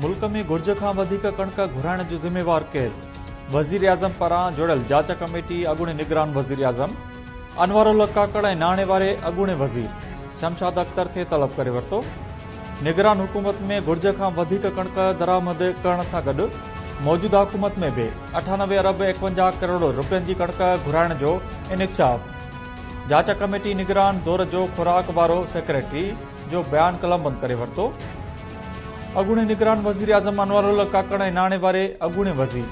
ملڪ ۾ گهرج کان وڌيڪ ڪڻڪ گهرائڻ جو ذميوار ڪير؟ وزيراعظم پاران جوڙيل جاچ ڪميٽي اڳوڻي نگران وزيراعظم انوار الحق ڪاڪڙ ۽ ناڻي واري اڳوڻي وزير شمشاد اختر کي طلب ڪري ورتو. نگران حڪومت ۾ گهرج کان وڌيڪ ڪڻڪ درآمد ڪرڻ سان گڏ موجوده حڪومت ۾ به 98 ارب 51 ڪروڙ رپين جي ڪڻڪ گهرائڻ جو انڪشاف. جاچ ڪميٽي نگران دور جو خوراڪ وارو سيڪريٽري جو بيان قلمبند ڪري ورتو. اڳوڻي نگران وزيراعظم انوار الحق ڪاڪڙ ۽ ناڻي واري اڳوڻي وزير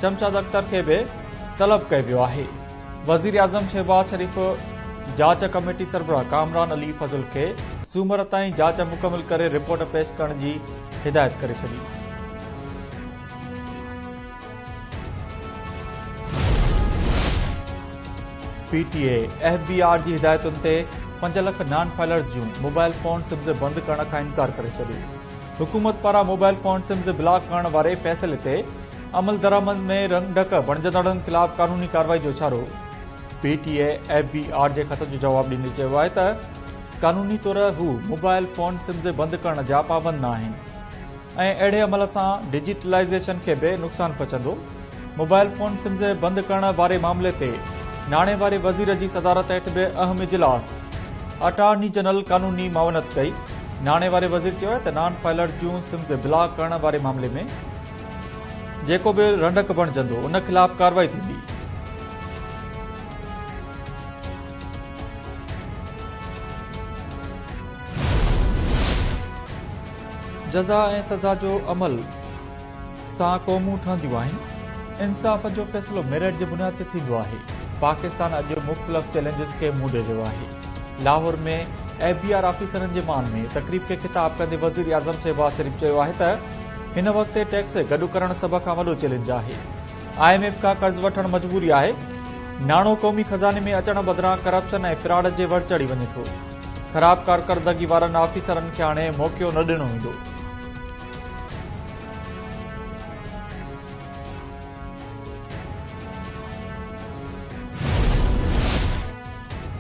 شمشاد اختر کي به طلب ڪيو ويو آهي. وزيراعظم شهباز شريف جاچ ڪميٽي سربراهه ڪامران علي فضل کي سومر تائين جاچ مڪمل ڪري رپورٽ پيش ڪرڻ جي هدايت ڪري ڇڏي. P T A, F B R جي هدايتن تي 5 لک نان فائلرز جون موبائل فون سمز بند ڪرڻ کان انڪار ڪري ڇڏيو. حڪومت پاران موبائل فون سمز بلاڪ ڪرڻ واري فيصلي تي عملدرآمد ۾ رنڊڪ بڻجندڙن خلاف قانوني ڪارروائي جو اشارو. P T A, F B R جي خط جو جواب ڏيندي چيو آهي ته قانوني طور هو موبائل فون سمز بند ڪرڻ جا پابند ناهن. ۽ اهڙي عمل سان ڊجيٽلائيزيشن کي به نقصان پهچندو. موبائل فون سمز بند ڪرڻ واري معاملي تي ناڻي واري وزير جي صدارت هيٺ به اهم اجلاس، اٽارني جنرل قانوني معاونت ڪئي. ناڻي واري وزير چيو ته نان فائلرز جون سمز بلاڪ ڪرڻ واري معاملي ۾ جيڪو به رنڊڪ بڻجندو ان خلاف ڪارروائي ٿيندي. جزا ۽ سزا جو عمل سان قومون ٺهنديون آهن، انصاف جو فيصلو ميرٽ جي بنياد تي ٿيندو آهي، پاڪستان اڄ مختلف چئلينجز کي منهن ڏئي رهيو آهي. لاهور ۾ ايف بي آر آفيسرن جي مان ۾ تقريب کي خطاب ڪندي وزيراعظم شهباز شريف چيو آهي ته هن وقت ٽيڪس گڏ ڪرڻ سڀ کان وڏو چئلينج آهي، I M F کان قرض وٺڻ مجبوري آهي، ناڻو قومي خزاني ۾ اچڻ بدران ڪرپشن ۽ فراڊ جي ور چڙهي وڃي ٿو. خراب ڪارڪردگي وارن آفيسرن کي هاڻي موقعو نه ڏنو ويندو.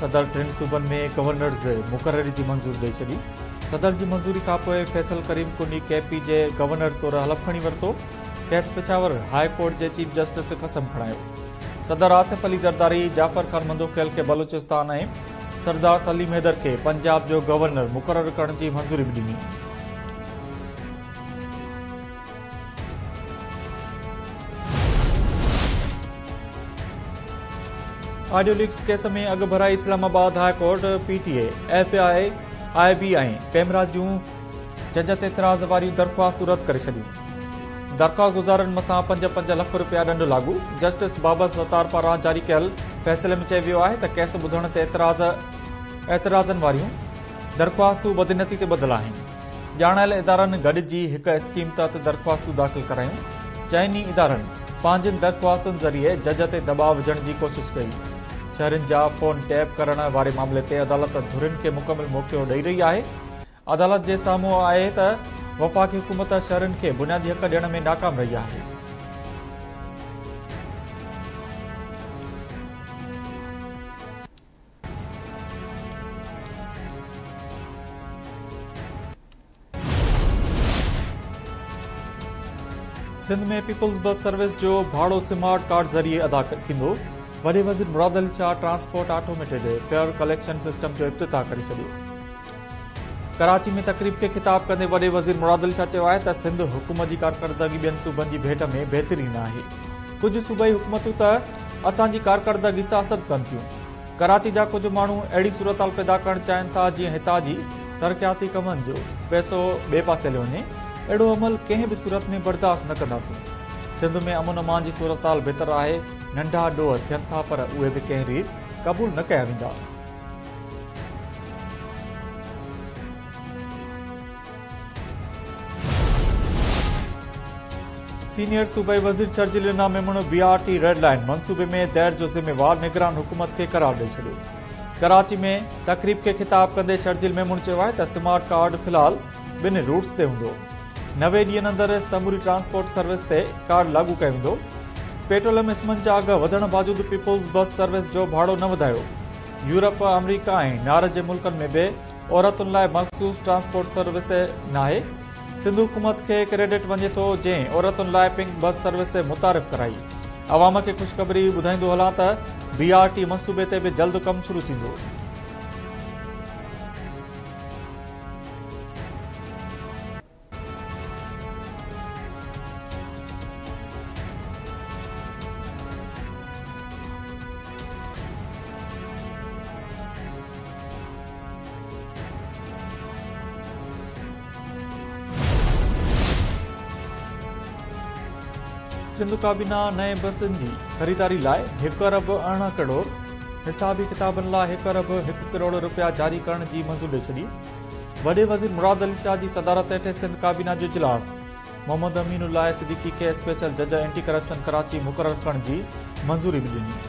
صدر ٽن صوبن ۾ گورنرز مقرري جي منظوري ڏئي ڇڏي. صدر جي منظوري کانپوء فيصل ڪريم ڪنڊي ڪي پي جي گورنر طور حلف کڻي ورتو. کيس پشاور هاء ڪورٽ جي چيف جسٽس قسم کڻايو. صدر آصف علي زرداري جعفر خان مندوخيل کي بلوچستان ۽ سردار سليم حيدر کي پنجاب جو گورنر مقرر ڪرڻ جي منظوري به ڏني. آڊيو ليڪس ڪيس ۾ اڳڀرائي Islamabad high court P T A, F I I B ۽ PEMRA جون جج تي اعتراض واريون درخواستون رد ڪري ڇڏيون. درخواستگذارن مٿان 5 5 لک رپيا ڏنڊ لاڳو، جسٽس بابر ستار پاران جاري ڪيل فيصلي ۾ چيو ويو آهي ته ڪيس ٻڌڻ تي اعتراض اعتراضن واريون درخواستون بدنيتي تي ٻڌل آهن، ڄاڻايل ادارن گڏجي هڪ اسڪيم تحت درخواستون داخل ڪرايون، چئني ادارن پنهنجين درخواستن ذريعي جج تي دٻاء وجهڻ جي ڪوشش ڪئي، شهرين جا فون ٽيپ ڪرڻ واري معاملي تي عدالت ڌرين کي مڪمل موقعو ڏئي رهي آهي، عدالت جي سامهون آهي ته وفاقي حڪومت شهرين کي بنيادي حق ڏيڻ ۾ ناڪام رهي آهي. سنڌ ۾ پيپلز بس سروس جو ڀاڙو سمارٽ ڪارڊ ذريعي ادا ٿيندو، وڏي وزير Murad Ali Shah transport automated fare collection system جو افتتاح ڪري ڇڏيو. ڪراچي ۾ تقريب کي خطاب ڪندي وڏي وزير مراد علي شاهه چيو آهي ته سنڌ حڪومت جي ڪارڪردگي ٻين صوبن جي ڀيٽ ۾ بهترين آهي، ڪجهه صوبائي حڪومتون ته اسان جي ڪارڪردگي سان حسد ڪن ٿيون، ڪراچي جا ڪجهه ماڻهو اهڙي صورتحال پيدا ڪرڻ چاهين ٿا جيئن هتان جي ترقياتي ڪمن جو پئسو ٻئي پاسي هليو وڃي، اهڙو عمل ڪنهن به صورت ۾ برداشت نه ڪنداسين، سنڌ ۾ امن امان جي صورتحال بهتر آهي، ننڍا ڏوهه ٿين ٿا پر اهي به ڪنهن ريت قبول نه ڪيا ويندا. سينيئر صوبائي وزير Sharjeel Inam Memon B R T red line منصوبي ۾ دير جو ذميوار نگران حڪومت کي قرار ڏئي ڇڏيو. ڪراچي ۾ تقريب کي خطاب ڪندي شرجيل ميمڻ چيو آهي ته سمارٽ ڪارڊ في الحال ٻن روٽس تي هوندو، 90 ڏينهن اندر سموري ٽرانسپورٽ سروس تي ڪارڊ لاڳو ڪيو ويندو. پيٽروليم اسمن جا اگهه وڌڻ باوجود پيپلز بس سروس جو ڀاڙو نه وڌايو. يورپ، آمريڪا ۽ نار جي ملڪن ۾ به عورتن لاء مخصوص ٽرانسپورٽ سروس ناهي. سنڌ حڪومت کي ڪريڊٽ وڃي ٿو جنهن عورتن لاء پنڪ بس سروس متعارف ڪرائي. عوام کي خوشخبري ٻڌائيندو هلان ته بي آر ٽي منصوبي تي به جلد ڪم شروع ٿيندو. سنڌ ڪابينا نئين بسن جي خريداري لاء هڪ ارب 18 ڪروڙ، حسابي ڪتابن لاء هڪ ارب هڪ ڪروڙ رپيا جاري ڪرڻ جي منظوري ڏئي ڇڏي. وڏي وزير مراد علي شاهه جي صدارت هيٺ سنڌ ڪابينا جو اجلاس، محمد امين الله صديقي کي اسپيشل جج اينٽي ڪرپشن ڪراچي مقرر ڪرڻ جي منظوري به ڏني.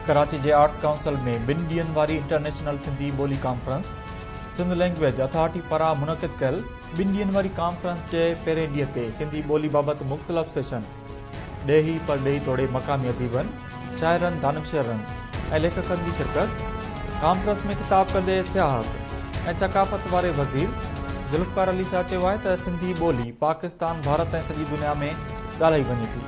ڪراچي جي آرٽس ڪائونسل ۾ ٻن ڏينهن واري انٽرنيشنل سنڌي ٻولي ڪانفرنس سنڌ لينگويج اٿارٽي پاران منعقد ڪيل ٻن ڏينهن واري ڪانفرنس جي پهرين ڏينهن تي سنڌي ٻولي بابت مختلف سيشن ڏيهي، پرڏيهي توڙي مقامي اديبن، شاعرن، دانشورن ۽ ليکڪن جي شرڪت، ڪانفرنس ۾ خطاب ڪندي سياحت ۽ ثقافت واري وزير ذوالفقار علي شاهه چيو آهي ته سنڌي ٻولي پاڪستان، ڀارت ۽ سڄي دنيا ۾ ڳالهائي وڃي ٿي،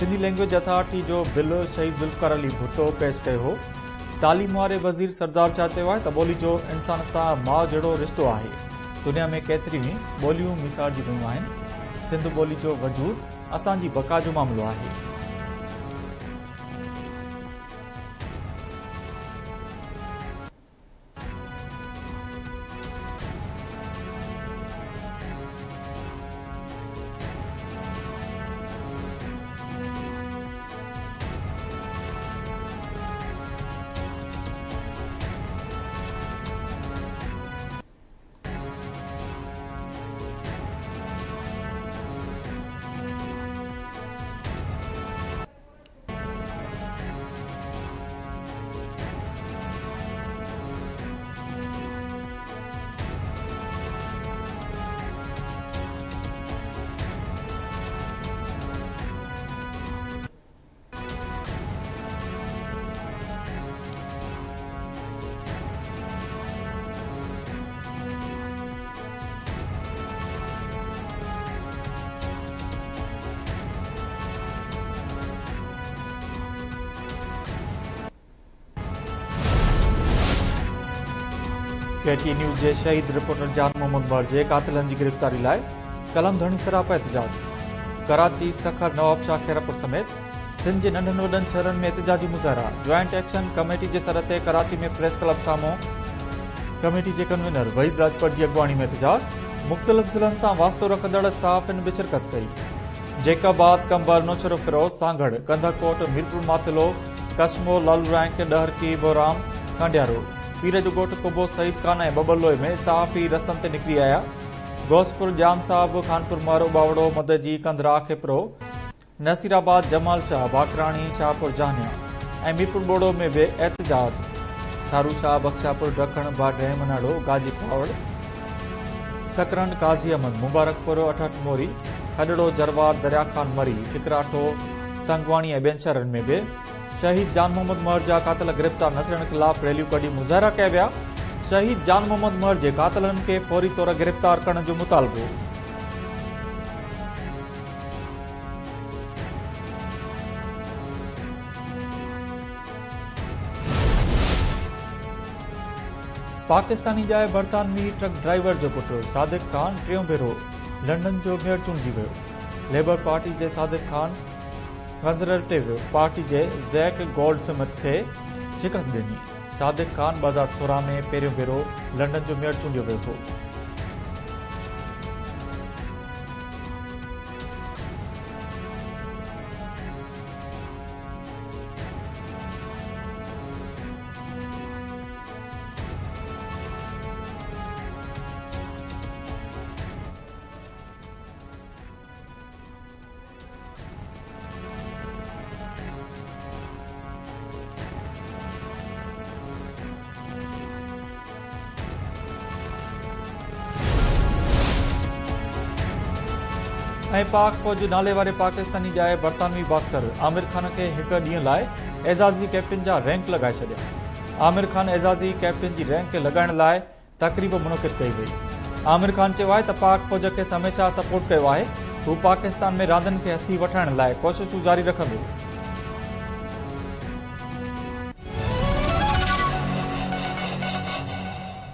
سنڌي لينگويج اٿارٽي جو بل شهيد ذوالفقار علي ڀٽو پيش ڪيو هو، تعليم واري وزير سردار شاهه چيو آهي ته ٻولي جو انسان سان ماء جهڙو رشتو آهي، دنيا ۾ ڪيتريون ئي ٻوليون ميسارجي ويون آهن، سنڌ ٻولي جو وجود اسان جي بقا جو معاملو آهي. ڪي ٽي نيوز جي شهيد رپورٽر جان محمد مهر جي قاتلن جي گرفتاري لاء قلم ڌڻي سراپا احتجاج ڪراچي، سکر، نوابشاهه، خيرپور سميت سنڌ جي ننڍن وڏن شهرن ۾ احتجاجي مظاهرا، جوائنٽ ايڪشن ڪميٽي جي سڏ تي ڪراچي ۾ پريس ڪلب سامهون ڪميٽي جي ڪنوينر وحيد راڄپر جي اڳواڻي ۾ احتجاج، مختلف ضلعن سان واسطو رکندڙ صحافين به شرڪت ڪئي. جيڪب آباد، قمبر، نوشهروفيروز، سانگهڙ، ڪنڌڪوٽ، ميرپور ماٿيلو، ڪشمور، لالو رائنڪ، ڏهرڪي، بهرام، ڪانڊيارو، پير جو ڳوٺ، قبو سعيد خان ۽ ٻٻرلوئي ۾ صحافي رستن تي نڪري آيا، غوثپور، ڄام صاحب، خانپور مهر، اٻاوڙو، مدئجي، ڪنڌرا، کپرو، نصيرآباد، جمال شاهه، باقراڻي، شاهپور جهانيان ۽ ميرپور ٻوڙو ۾ به احتجاج، ٺارو شاهه، بخشاپور، ڊکڻ، باڊهه، مناڙو، گاجي کهاوڙ، سڪرنڊ، قاضي احمد، مبارڪپور، اٺهٺ موري، کڏڙو، جروار، دريا خان مري، ٺڪراٺو، تنگواڻي ۽ ٻين شهرن ۾ به شهيد جان محمد مهر جا قاتل گرفتار نه ٿيڻ خلاف ريليون ڪڍي مظاهرا ڪيا ويا، شهيد جان محمد مهر جي قاتلن کي فوري طور گرفتار ڪرڻ جو مطالبو. پاڪستاني ڄائي برطانوي ٽرڪ ڊرائيور جو پٽ صادق خان ٽيون ڀيرو لنڊن جو ميئر چونڊجي ويو. ليبر پارٽي جي صادق خان ڪنزرويٽو پارٽي جي زيڪ گولڊ سمٿ کي شڪست ڏني. صادق خان 2016 ۾ پهريون ڀيرو لنڊن جو ميئر چونڊيو ويو هو. ۽ پاڪ فوج نالي واري پاڪستاني ڄائي برطانوي باڪسر عامر خان کي هڪ ڏينهن لاء اعزازي ڪئپٽن جا رينڪ لڳائي ڇڏيا. عامر خان اعزازي ڪئپٽن جي رينڪ لڳائڻ لاء تقريب منعقد ڪئي وئي. عامر خان چيو آهي ته پاڪ فوج کيس هميشه سپورٽ ڪيو آهي، هو پاڪستان ۾ راندين کي هٿي وٺائڻ لاء ڪوششون جاري رکندو.